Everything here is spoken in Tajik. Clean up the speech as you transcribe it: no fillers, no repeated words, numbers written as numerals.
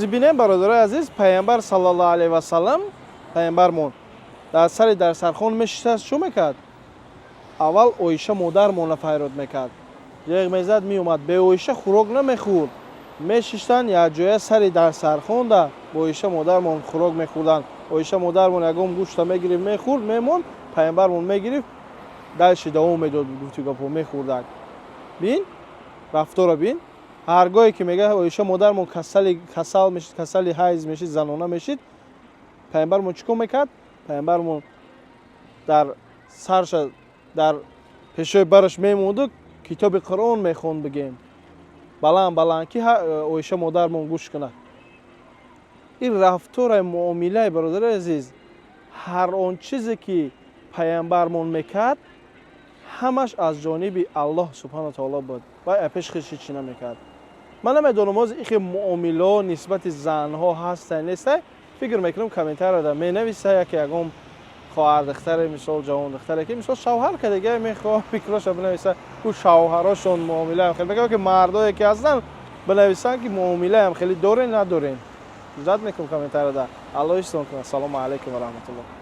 Бинем, бародарои азиз, Пайғамбар саллаллоҳу алайҳи васаллам, пайғамбармон дар сари дарсархон мешиштаст, чӯ мекард? Аввал Оиша модармонро фарёд мекард, ҷеғ мезад, меомад. Бе Оиша хӯрок намехӯрд. Мешиштанд якҷоя сари дарсархонда, бо Оиша модармон хӯрок мехӯрданд. Оиша модармон ягон гӯшта мегирифт, мехӯрд, мемонд, пайғамбармон мегирифт, дальше давом медод, гуфти гапо, мехӯрдак. Бин, рафтора бин. Ҳар гоҳе ки мега Оиша модармон касали, касал мешид, касали ҳайз мешид, занона мешид, пайғамбармон чӣ кор мекард? Пайғамбармон дар сарша дар пешои бараш мемонду, китоби Қуръон мехонд, бигем, баланд баланд, ки Оиша модармон гӯш кунад. Ин рафтораи муомилаи, бародари азиз, ҳар он чизе ки пайғамбармон мекард, ҳамаш аз ҷониби Аллоҳ субҳану таоло буд. Вай пеш хеш ҳеч чӣ намекард. Ман намедонам, ҳозир ихе муомилаҳо нисбати занҳо ҳастай, нестай. Фикр мекунам, комментарияда менависа яке, ягон хоҳардухтаре, мисол, ҷавондухтаре, ки, мисол, шавҳар кардага, мехоҳ фикроша бинависа. Ӯ шавҳарошон муомилаам хеле мекунад, ки мардое ки ҳастанд, бинависанд, ки муомилаам хеле дорен, надорен. Ждать мекунам комментарияда. Аллоҳ ҳифзтон кунад. Ассалому алайкум ва раҳматуллоҳ.